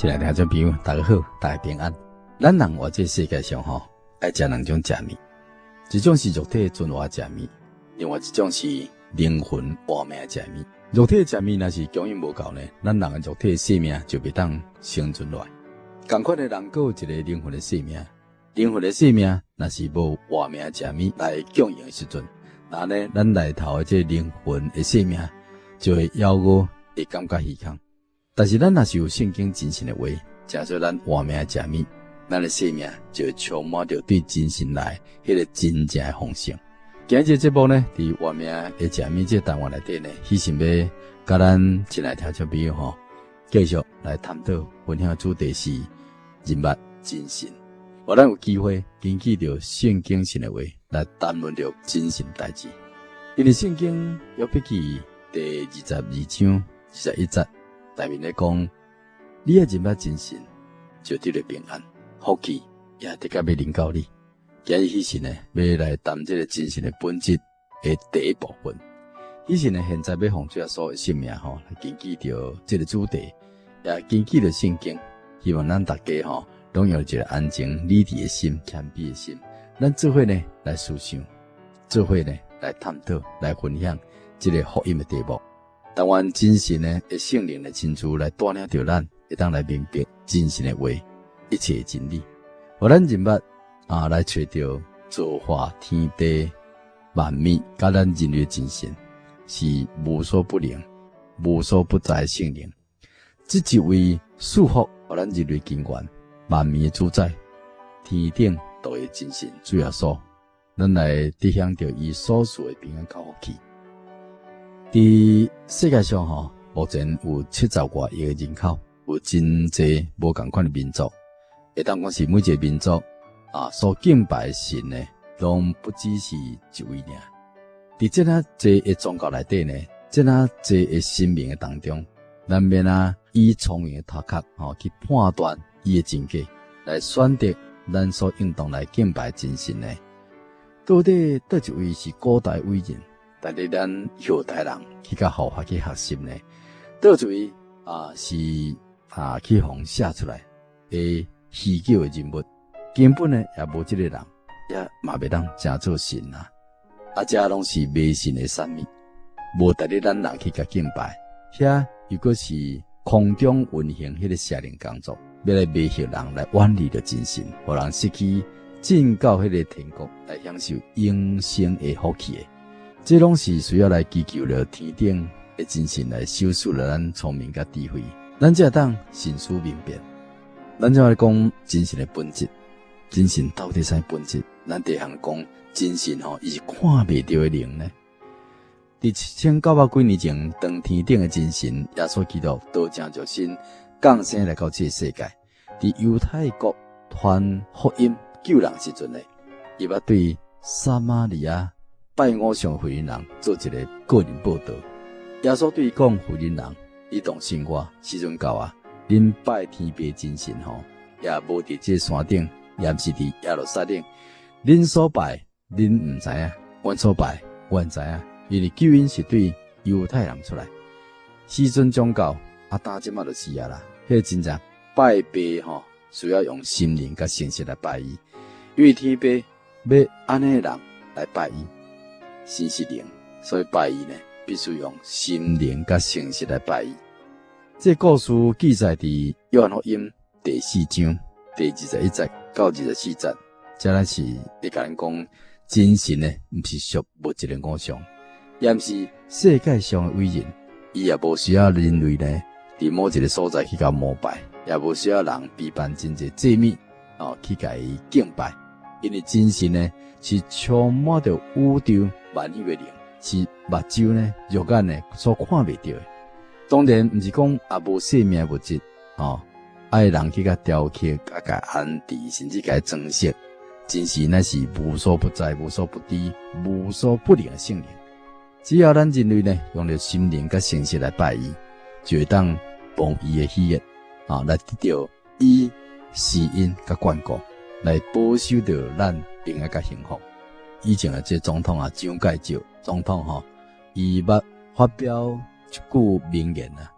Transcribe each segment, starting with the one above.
親愛聽眾朋友，大家好，大家平安。咱人活這世界上吼，愛食兩種食物，一種是肉體存活食物，另外一種是靈魂活命食物。肉體食物若是供應無夠呢，咱人的肉體生命就袂當生存落來。仝款的人，閣有一个靈魂的生命，靈魂的生命若是無活命食物來供應的時陣，那呢，咱內頭的這靈魂的生命就會枵餓，會感覺虛空。但是咱若是有聖經真神的話，成做咱活命的食物，咱的生命就會充滿著對真神來彼个真正的豐盛。今日這節目呢，佇活命的食物這單元內底呢，彼神欲佮咱親愛聽眾朋友吼，繼續來探討分享的主題是認捌真神。予咱有機會根據著聖經神的話來談論著真神代誌。因為聖經約伯記第22章21節內面咧講，你愛認捌真神，就得著平安，福氣也得甲欲臨到你。今日彼神呢，欲來談這个真神的本質的第一部分。彼神呢，現在欲奉主耶穌的聖名吼，來根據著這个主題，也根據著聖經，希望咱大家吼，攏用一个安靜理智的心、謙卑的心，咱做伙呢來思想，做伙呢來探討、來分享這个福音的題目。但願真神呢，的聖靈來親自來帶領著咱，會當來明白真神的話，一切的真理。予咱認捌啊，來揣著造化天地萬物，佮咱人類真神是無所不能、無所不在的聖靈。這一位賜福予咱人類根源萬物的主宰，天頂獨一真神主耶穌，咱來得享著伊所賜的平安佮福氣。佇世界上吼，目前有七十外億个人口，有真濟無仝款的民族，會當講是每一个民族啊所敬拜的神呢，攏不只是一位爾。佇這爾濟的宗教內底呢，這爾濟的神明的當中，咱欲按怎以聰明的頭殼吼去判斷伊的真假，來選擇咱所應當來敬拜真神呢？到底佗一位是古代偉人？值得咱後代人去共效法去學習呢？佗一位啊是啊去予寫出來的虛構的人物，根本呢也無這个人，也嘛袂當成做神啊！啊，這攏是迷信的產物，無值得咱人去共敬拜。遐又閣是空中運行彼个邪靈工作，欲來迷惑人來遠離著真神，予人失去進到彼个天國來享受永生的福氣的。這攏是需要來祈求著天頂的真神來賞賜著咱聰明佮智慧，咱才會當慎思明辨。咱才來講真神的本質，真神到底啥本質？咱第一項講真神吼，伊是看袂著的靈呢。佇7900幾年前，當天頂的真神耶穌基督道成肉身降生來到這个世界，佇猶太國傳福音救人時陣呢，伊捌對撒瑪利亞拜偶像婦人人做一个個人報道。耶穌對伊講：婦人人，你當信我，時陣到啊，恁拜天父真神吼，也無佇這山頂，也毋是佇耶路撒冷。恁所拜，恁毋知影；阮所拜，阮知影。因為救恩是對猶太人出來。時陣將到，啊，當這馬就是啊啦。彼个真正拜父吼，需要用心靈佮誠實來拜伊，因為天父欲按呢的人來拜伊。神是靈，所以拜伊呢，必須用心靈佮誠實來拜伊。這故事記載佇約翰福音第四章第21節到24節。這咱是咧共咱講，真神呢，毋是屬物質的偶像，也毋是世界上的偉人，伊也無需要人類呢，佇某一个所在去共膜拜，也無需要人備辦真濟祭物哦去共伊敬拜。因為真神呢，是充滿著宇宙萬有的靈，是目睭呢、肉眼呢所看袂著的。當然，毋是講也無生命物質哦，愛人去共雕刻、共安置，甚至共裝飾。真神乃是無所不在、無所不知、無所不能的聖靈。只要咱人類呢，用著心靈佮誠實來拜伊，就會當蒙伊的喜悅啊，來得著伊施恩佮眷顧，來保守著咱平安佮幸福。以前的這總統啊，蔣介石總統吼，伊捌發表一句名言啊，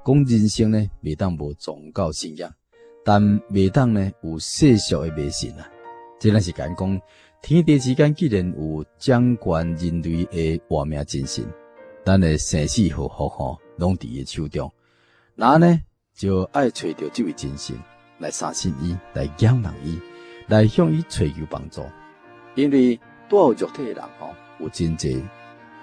講人生呢，袂當無宗教信仰，但袂當呢有世俗的迷信啊。這咱是共咱講，天地之間既然有掌管人類的活命真神，咱的生死禍福吼，攏佇伊的手中。那呢，就愛揣著這位真神來相信伊，來仰望伊，來向伊揣求幫助。因為帶有肉體的人吼，有真濟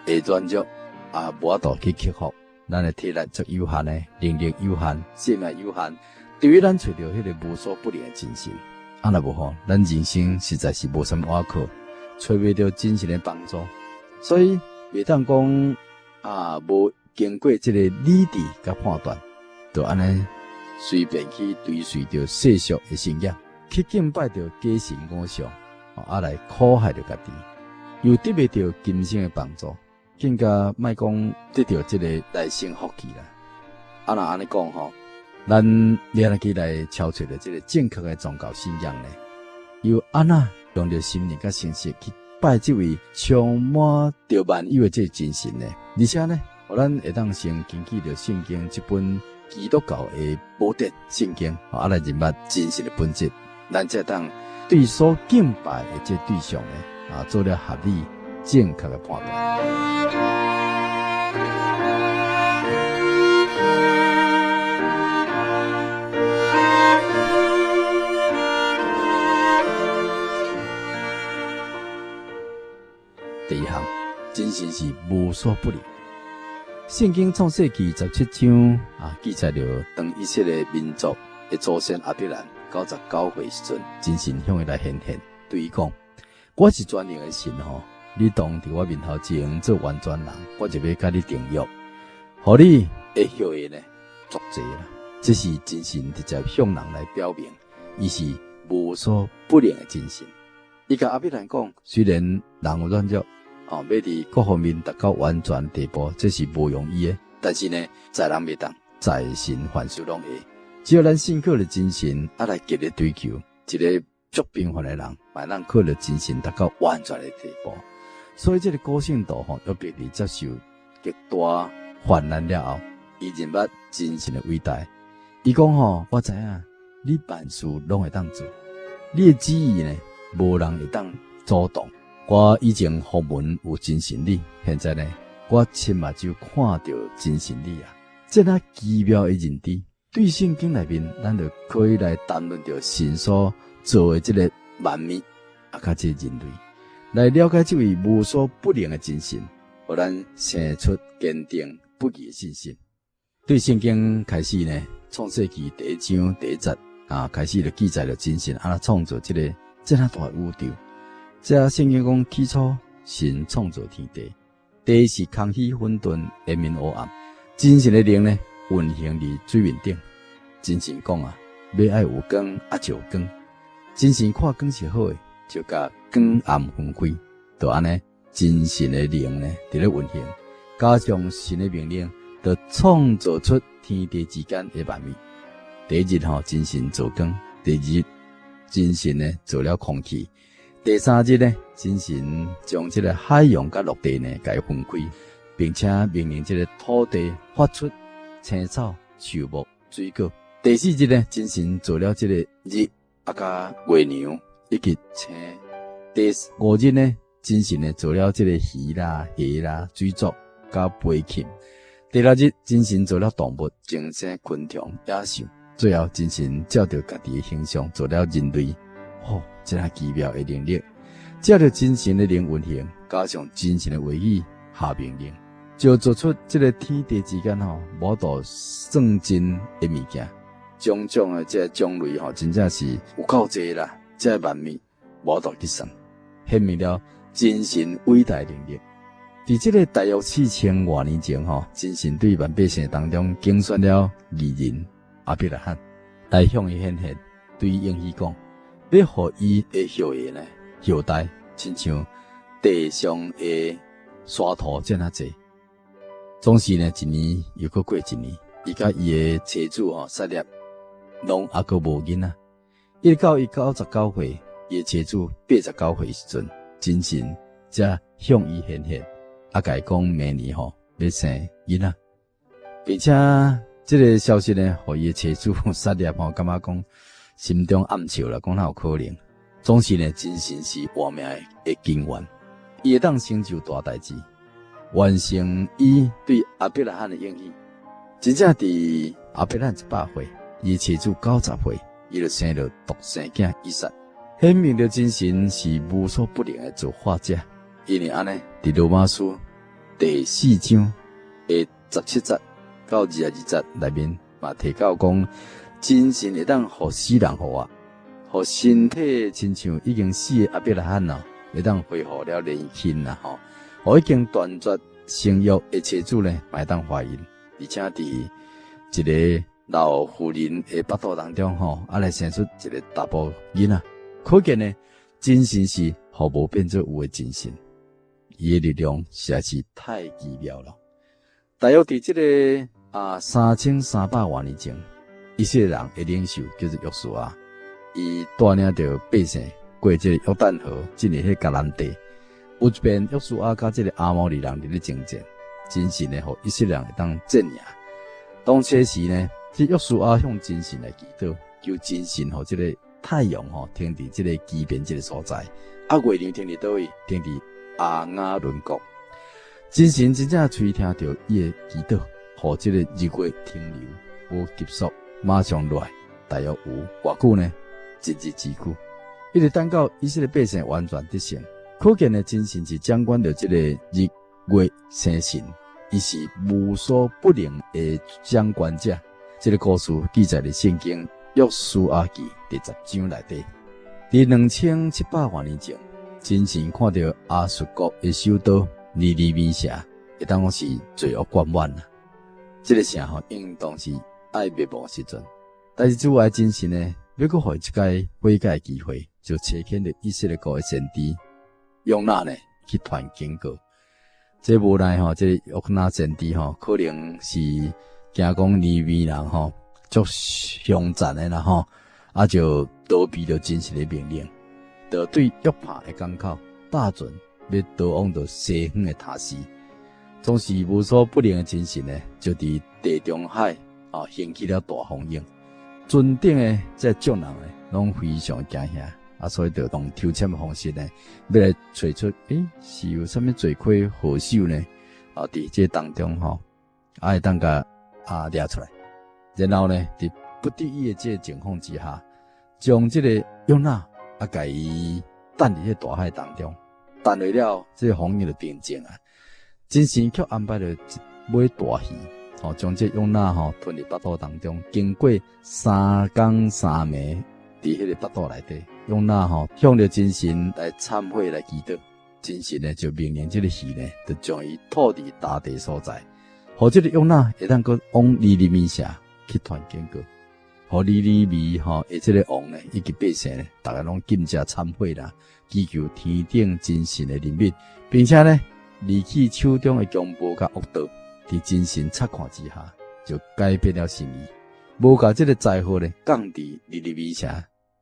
的軟弱啊，無法度去克服。咱的體力足有限的，能力有限，生命有限。除非咱揣著彼个無所不能的真神，啊若無吼，咱人生實在是無啥物倚靠，揣袂著真神的幫助。所以袂當講啊，無經過這個理智佮判斷，就按呢隨便去追隨著世俗的信仰，去敬拜著假神偶像，啊來苦害著家己，又得袂著今生的幫助，更加莫講得著這个來生福氣啦。啊若按呢講吼，咱欲按怎去來超揣著這个正確的宗教信仰呢？又按怎用著心靈佮誠實去拜這位充滿著萬有的這个真神呢？而且呢，予咱會當先根據著聖經這本基督教的寶典聖經，啊來認捌真神的本質，咱才會當對所敬拜的這對象呢，啊做了合理正確的判斷。第一項，真神是無所不能。聖經創世記17章啊，記載著當以色列民族的祖先亞伯蘭99歲時陣，真神向伊來顯現，對伊講：我是全能的神吼，你當佇我面頭前做完全人，我就欲佮你訂約，予你的後裔呢足濟啦。這是真神直接向人來表明，伊是無所不能的真神。伊共亞伯蘭講，雖然人有軟弱，哦，欲佇各方面達到完全地步，這是無容易的。但是呢，在人袂當，在神凡事攏會。只要咱信靠著真神，啊來極力追求，一个足平凡的人，嘛會當靠著真神達到完全的地步。所以這个古聖徒吼，約伯佇接受極大患難了後，伊認捌真神的偉大。伊講吼，我知影你萬事攏會當做，你的旨意呢，無人會當阻擋。我以前風聞有真神你，現在呢，我親目睭看著真神你啊！這若奇妙的認知，對聖經內面，咱就可以來談論著神所造的這个萬物，啊，佮這個人類，來了解這位無所不能的真神，予咱生出堅定不移的信心。對聖經開始呢，創世記第一章第一節啊，開始就記載著真神按怎創造這个這麼大的宇宙。這聖經講起初神創造天地，地是空虛混沌，黑面黑暗。真神的靈呢，運行佇水面頂。真神講啊，欲愛有光啊，就有光。真神看光是好的，就共光暗分開。就按呢，真神的靈呢，佇咧運行，加上神的命令，就創造出天地之間的萬物。第一日吼，真神造光；第二日，真神呢造了空氣；第三日呢，真神將這个海洋佮陸地呢，共伊分開，並且命令這个土地發出青草、樹木、水果。第四日呢，真神造了這个日啊，佮月娘以及星。第五日呢，真神呢造了這个魚啦、蝦啦、水族佮飛禽。第六日，真神造了動物、眾生、昆蟲、野獸。最後，真神照著家己的形象造了人類。哦，這若奇妙的能力！照著真神的靈運行，加上真神的話語下命令，就做出這个天地之間吼，無法度算盡的物件，種種的這个種類吼，真正是有夠濟啦！這個萬物無法度去算，顯明了真神偉大的能力。佇這个大約4000外年前吼，真神對萬百姓當中揀選了義人亞伯拉罕來向伊顯現，對伊應許講，欲予伊的後裔呢，後代親像地上的沙土這麼濟。總是呢，一年又閣過一年，伊佮伊的妻子吼撒拉，攏猶閣無囡仔。一直到伊99歲，伊的妻子89歲時陣，真神才向伊顯現，啊，共伊講明年吼欲生囡仔，並且。這个消息呢，予伊的妻子撒粒吼，感覺講心中暗笑啦，講哪有可能？總是呢，真神是活命的根源，伊會當成就大代誌，完成伊對亞伯拉罕的應許。真正佇亞伯拉罕100歲，伊的妻子90歲，伊就生了獨生囝以撒。顯明著真神是無所不能的造化者，因為按呢，佇羅馬書第四章的17節到22節內面嘛提到講，真神會當予死人復活，予身體親像已經死的亞伯拉罕哦，會當恢復了年輕啦吼，予已經斷絕生育的妻子呢，嘛會當懷孕，而且佇一个老婦人的腹肚當中吼，啊來生出一个查埔囡仔。可見呢，真神是予無變做有的真神，伊的力量實在是太奇妙了。大約佇這个3300外年前，以色列人的領袖叫做約書亞，伊帶領著百姓過這個約旦河，進入彼迦南地。有一遍約書亞佮這个亞摩利人佇咧爭戰，真神呢，予以色列人會當戰贏。當這時呢，這約書亞向真神來祈禱，求真神予這个太陽吼停佇這个基遍這个所在，啊月亮停佇佗位？停佇亞雅崙谷。真神真正垂聽著伊的祈禱，予這個日月停留，無急速，馬上落來，大約有偌久呢？一日之久，一直等到以色列百姓完全得勝。可見呢，真神是掌管著這个日月星辰，伊是無所不能的掌權者。這个故事記載佇聖經約書亞記第十章內底。佇2700外年前，真神看著亞述國的首都尼尼微城，會當講是罪惡貫滿啊！這个城吼，應當是愛滅亡時陣，但是主愛真神呢，欲閣予伊一擺悔改的機會，就差遣著以色列國的先知約拿呢去傳警告。這無奈吼，這个約拿先知吼，可能是驚講尼尼微人吼足兇殘的啦吼，啊就逃避著真神的命令，就對約帕的港口搭船。欲逃往著西方的他施，總是無所不能的真神呢，就佇地中海啊興起了大風湧，船頂的這眾人呢，攏非常驚嚇，啊，所以就用抽籤的方式呢，欲來揣出，欸，是有啥物罪魁禍首呢？啊，佇這當中吼，啊會當共啊掠出來，然後呢，佇不得已的這个情況之下，將這个約拿啊，共伊擲佇這大海當中。擲落了，這个風湧就平靜啊！真神卻安排了一尾大魚，吼，將這約拿吼吞入腹肚當中，經過3工3暝，佇彼个腹肚內底，約拿吼向著真神來懺悔來祈禱，真神呢就命令這个魚呢，就將伊吐佇大地所在，予這个約拿會當閣往尼尼微城去傳警告。予尼尼微吼的這个王呢，以及百姓呢，逐家攏禁食懺悔啦，祈求天頂真神的憐憫，並且呢，離棄手中的強暴佮惡道，佇真神察看之下，就改變了心意，無共這个災禍呢降佇尼尼微城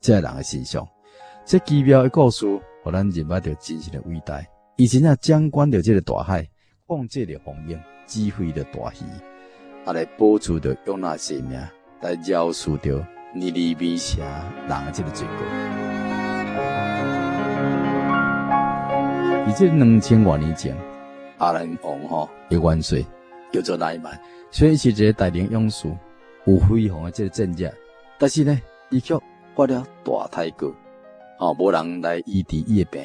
這个人的身上。這奇妙的故事，予咱認捌著真神的偉大。伊真正掌管著這个大海，控制著風湧，指揮著大魚，啊來保持著約拿性命。來饒恕著尼尼微城人的這个罪過。佇這2000外年前，亞蘭王吼的元帥叫做乃縵，雖然是一个大能勇士，有非凡的這个戰略，但是呢，伊卻發了大胎過，吼，無人來醫治伊的病。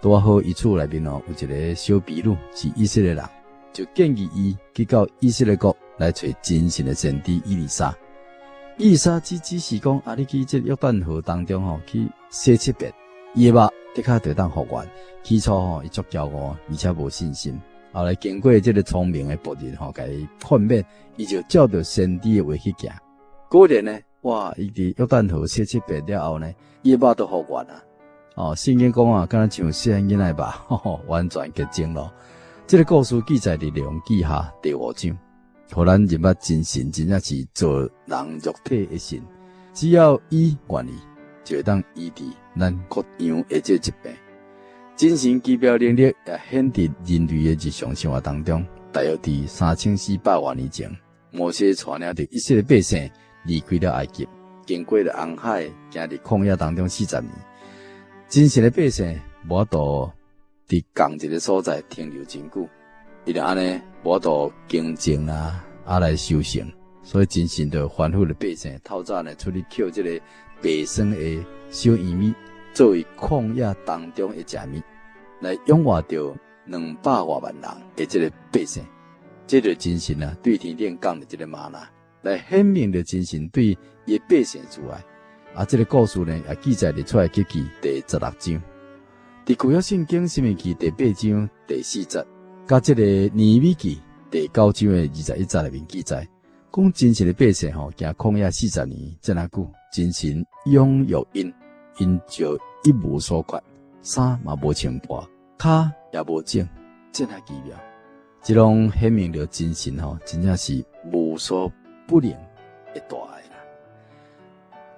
拄好伊厝內面哦，有一个小婢女是以色列人，就建議伊去到以色列國來揣真神的先知以利沙。以利沙只只是講啊，你去這約旦河當中吼去洗七遍，伊的目的確就當復原。起初吼，伊足驕傲，而且無信心。後來經過這个聰明的僕人吼，共伊勸勉，伊就照著先知的話去行。果然呢，哇！伊佇約旦河洗七遍了後呢，伊的目就復原啊。哦，聖經講啊，敢若像細漢囡仔的目，完全潔淨咯。這个故事記載佇列王紀下第五章。予咱認捌真神真正是造人肉體的神，只要伊願意，就會當醫治咱各樣的這疾病。真神奇妙能力也顯佇人類的日常生活當中。大約佇3400外年前，摩西帶領著以色列百姓離開了埃及，經過了紅海，行佇曠野當中四十年。真神的百姓無法度佇仝一个所在停留真久，伊就按呢無法度耕種啦，啊來收成。所以真神就吩咐了百姓，透早呢出去抾這个白霜的小玉米，作為曠野當中的食物，來養活著200外萬人的這个百姓。這就真神啊，對天頂降的這个嗎哪，來顯明著真神對伊的百姓慈愛。啊，這个故事呢，也記載佇出埃及記第16章，佇舊約聖經申命記第8章第4節，佮這个尼希米記第9章的21節內面記載，講真神的百姓吼，行曠野四十年這爾久，真神養育𪜶，𪜶就一無所缺，衫嘛無穿破，跤也無腫，真係奇妙。這攏顯明著真神吼，真正是無所不能的大愛啦。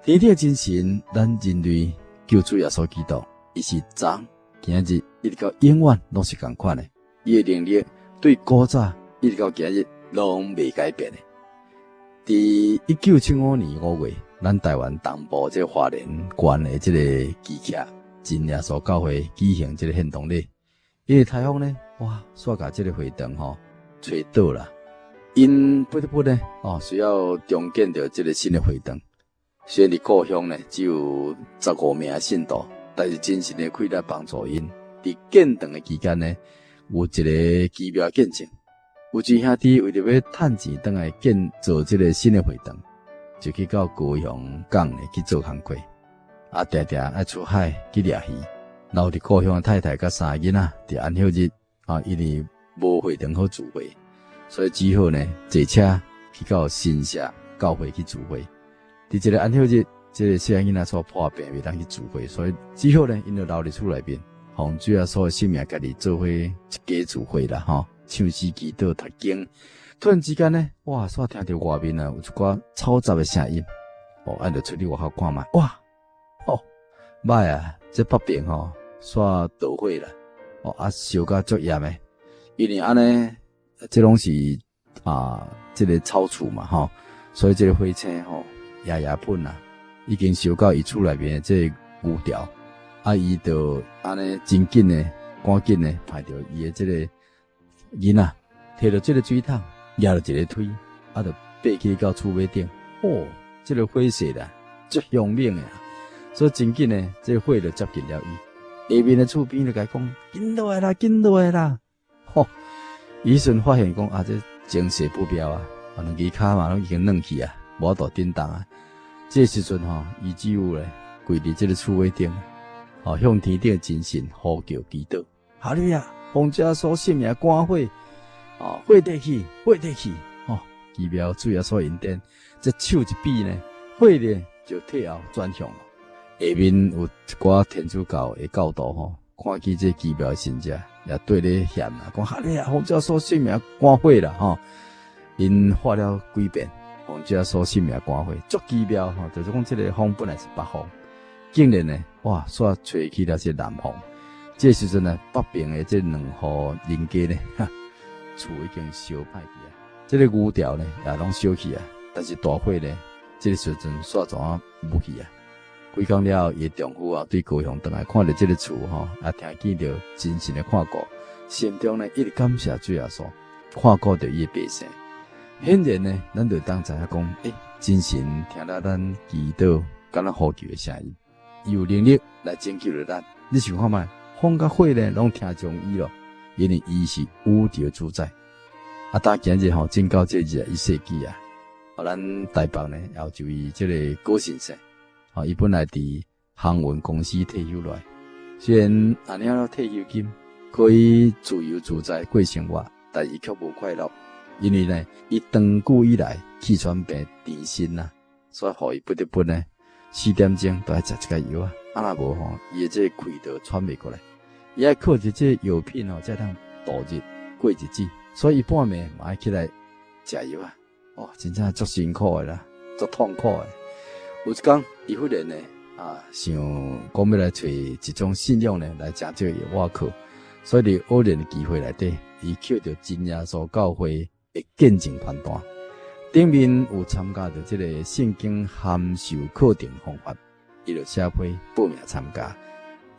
天頂的真神，咱人類救主耶穌基督，伊是昨、今日一直到永遠攏是仝款的。伊的能力對古早一直到今日攏袂改變的。佇1975年5月，咱台灣東部這個花蓮縣的這个基徛真耶穌教會舉行這个獻堂禮，因為颱風呢，哇，煞共這个會堂吼吹倒啦，𪜶不得不呢，哦，需要重建著這个新的會堂。雖然佇故鄉呢只有15名信徒，但是真神的氣力幫助𪜶。佇建堂的期間呢，有一个奇妙見證。有一兄弟為著欲趁錢轉來建造這个新的會堂，就去到高雄港呢去做工課，啊，定定愛出海去掠魚。留佇故鄉的太太佮三个囡仔，佇安息日啊，因為無會堂好聚會，所以只好呢坐車去到新社教會去聚會。佇一个安息日，這个細漢囡仔煞破病，袂當去聚會，所以只好呢，𪜶就留佇厝內面，奉主耶穌的聖名，家己做伙一家聚會啦，吼。唱詩、祈禱、讀經，突然之間呢，哇！煞聽著外面啊有一寡嘈雜的聲音，哦，啊就出去外口看覓，哇！哦，歹啊，這北邊吼煞著火啦，哦啊燒甲足炎的，因為按呢，這攏是啊，這个草厝嘛，吼，所以這个火星吼，炎炎噴啊，已經燒到伊厝內面的這个牛槽，啊，伊就按呢真緊的，趕緊的派著伊的這个囡仔提著這个水桶，攑著一个推，啊，就爬起到厝尾頂。哦，這个火勢啦，足凶猛的啊！所以真緊呢，這个火就接近了伊。下面的厝邊就共伊講：緊落來啦，緊落來啦！吼，伊彼陣發現講啊，這情勢不妙啊，啊，兩支跤嘛攏已經軟去啊，無法度振動啊。這個時陣吼，伊只有咧跪佇這个厝尾頂，吼，向天頂的真神呼叫祈禱。哈利路亞，奉主耶穌聖名趕火，哦，火地去，火地去，哦，奇妙主耶穌恩典，這手一比呢，火呢就退後轉向了。下面有一寡天主教的教徒吼，看見這奇妙的神跡，也綴咧喊啊，講哈利路亞，奉主耶穌聖名趕火啦，吼，𪜶喊了幾遍，奉主耶穌聖名趕火，足奇妙吼，就是講這个風本來是北風，竟然呢，哇，煞吹起來是南風。這時陣呢，北邊的這兩戶人家呢，哈，厝已經燒歹去啊，這个牛槽呢也攏燒去啊，但是大火呢，這个時陣煞怎啊無去啊？幾工了後，伊的丈夫啊，對高雄轉來，看著這个厝吼，啊，聽見著真神的看顧，心中呢一直感謝主耶穌，看顧著伊的百姓。顯然呢，咱就當知影講，欸，真神聽著咱祈禱，佮咱呼求的聲音，伊有能力來拯救著咱。你想看覓？風佮火呢，攏聽從伊咯，因為伊是宇宙主宰。啊，當今日吼，進到這21世紀啊，咱台北呢，也有一位這个郭先生，吼，伊本來佇航運公司退休落來，雖然也領了退休金，可以自由自在過生活，但伊卻無快樂，因為呢，伊長久以來氣喘病纏身啊，所以予伊不得不呢，4點鐘都愛食一個藥啊，啊若無吼，伊的這个氣就喘袂過來。伊愛靠著這個藥品吼，才通度日過日子，所以伊半暝嘛愛起來食藥啊！哦，真正足辛苦的啦，足痛苦的。有一工，伊忽然呢，啊，想講欲來揣一種信仰呢，來食這個藥我靠，所以佇偶然的機會內底，伊抾著真耶穌教會的見證傳單，頂面有參加著這个聖經函授課程方法，伊就寫批報名參加。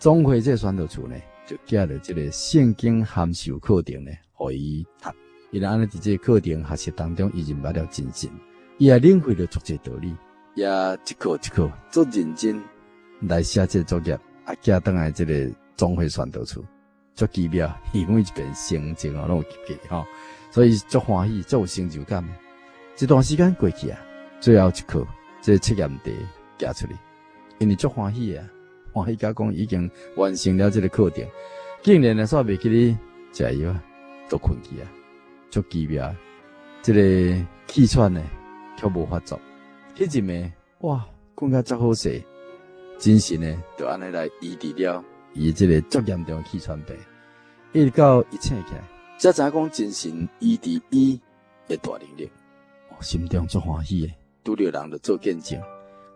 總會這个宣道處呢，就寄著這个聖經函授課程呢，予伊讀。伊就按呢佇這个課程學習當中，伊認捌了真神，伊也領會著足濟道理，也一課一課足認真來寫這个作業，啊，寄轉來這个總會宣道處，足奇妙，伊每一遍成績哦，攏有及格吼，所以足歡喜，足有成就感的。一段時間過去啊，最後一課這個測驗題寄出去，因為足歡喜啊，歡喜甲講已經完成了這个課程，竟然呢，煞袂記咧食藥啊，都睏去啊，足奇妙。這个氣喘呢，卻無發作。彼一暝，哇，睏甲足好勢，真神呢，就按呢來醫治了伊這个足嚴重的氣喘病，一直到伊醒起來，才知影講真神醫治伊的大能力，心中足歡喜的，拄著人就做見證。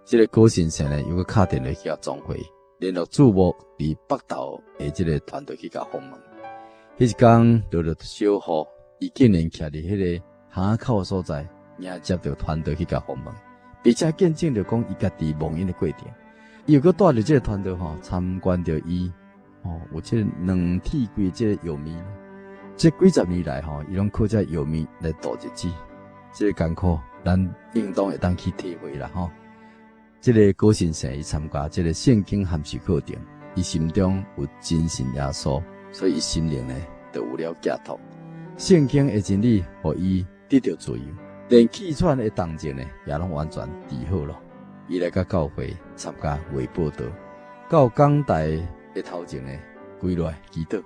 這个高先生呢，又閣敲電話去共總會聯絡駐牧佇北投的這个團隊去共訪問。彼一工落著小雨，伊竟然徛佇彼个巷仔口的所在，迎接著團隊去共訪問，並且見證著講伊家己蒙恩的過程。伊又閣帶著這个團隊吼參觀著伊哦，有這个兩鐵櫃這个藥物。這幾十年來吼，伊攏靠這藥物來度日子。這个艱苦，咱應當會當去體會啦吼。這个高先生伊參加這个聖經函授課程，伊心中有真神耶穌，所以伊心靈呢就有了寄託。聖經的真理，予伊得著自由，連氣喘的重症呢，也攏完全治好咯。伊來到教會參加月報道，到講台的頭前呢，跪落來祈禱，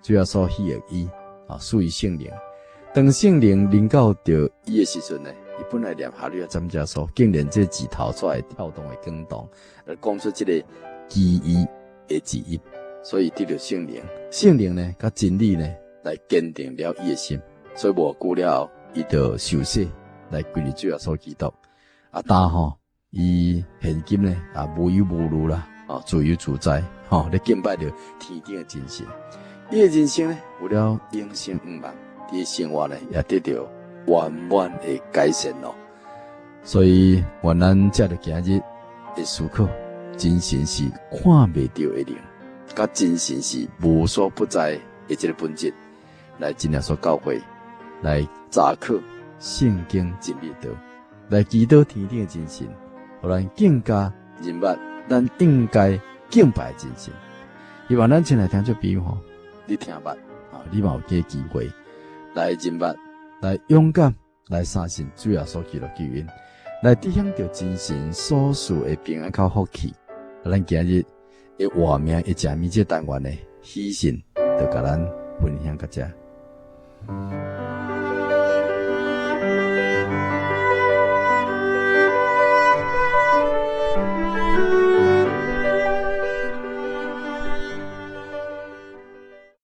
主耶穌喜悅伊，啊，賜予聖靈。當聖靈臨到著伊的時陣呢，伊本來念哈利路亞讚美耶穌，竟然這舌頭煞會跳動會滾動，而講出這个奇異的字音，所以得著聖靈。聖靈呢，佮真理呢，來堅定了伊的心，所以無久了後，伊就受洗來歸入主耶穌基督。啊，但吼，伊現今呢，啊，無憂無慮啦，啊，自由自在，吼，咧敬拜著天頂的真神。伊的人生呢，有了永生向望，伊的生活呢，也得著圓滿的改善咯。所以，願咱藉著今日的思考，真神是看袂著的靈，佮真神是無所不在的這个本質，來真耶穌教會，來查考聖經真理道，來祈禱天頂的真神，予咱更加認捌咱應該敬拜的真神。希望咱親愛聽眾朋友吼，你聽捌啊，你嘛有這个機會來認捌，來勇敢來相信主耶穌基督救恩，來得享著真神所賜的平安佮福氣。咱今日的活命的食物這個單元呢，喜信就共咱分享到這。